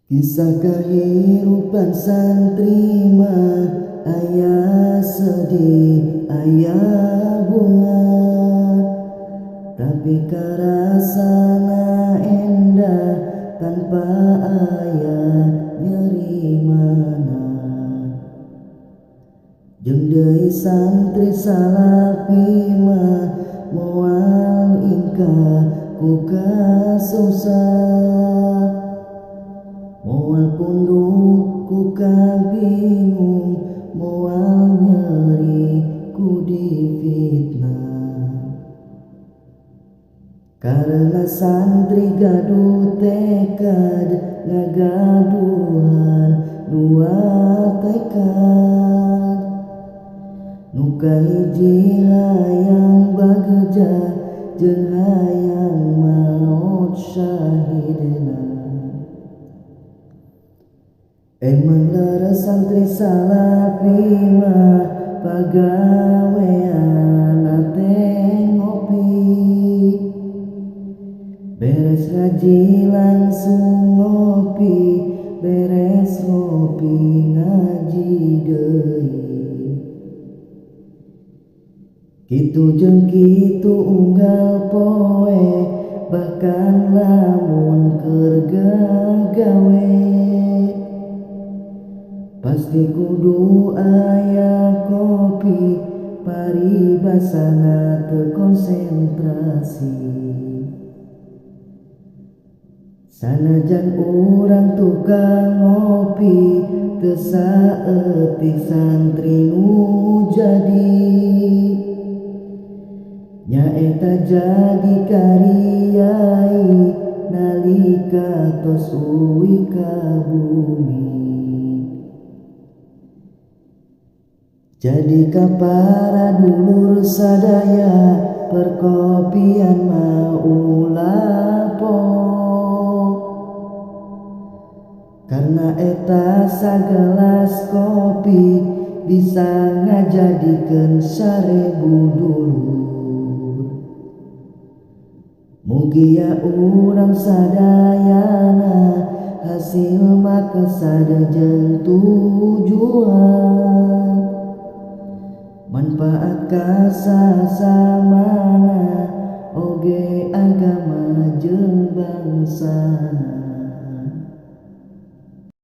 Kisah kehidupan santri mah aya sedih aya bunga, tapi karasana endah tanpa aya nyeri mana. Jeung deui santri salafi mah moal ingkah ku kasusah, moal pundung ku kabingung, moal nyeri ku difitnah. Karena santri gaduh tekad ngagaduhan dua tekad, nu kahiji hayang bagja jeung hayang maot syahidna. Emang leres santri salafi mah pagawean teh ngopi, beres ngaji langsung ngopi, beres ngopi ngaji deui. Kitu jeung kitu unggal poe, bahkan lamun keur gagawe pasti kudu aya kopi, paribasana teu konsentrasi. Sanajan urang tukang ngopi teu saeutik santri nu jadi, nyaeta jadi kariyai nalika tos uwi ka bumi. Jadi ka para dulur sadaya perkopian mah ulah poho, karena eta sagelas kopi bisa ngajadikeun 1000 dulur. Mugia urang sadayana hasil makasad jeung tujuan, manfaat kasasamana oge agama jeung bangsana.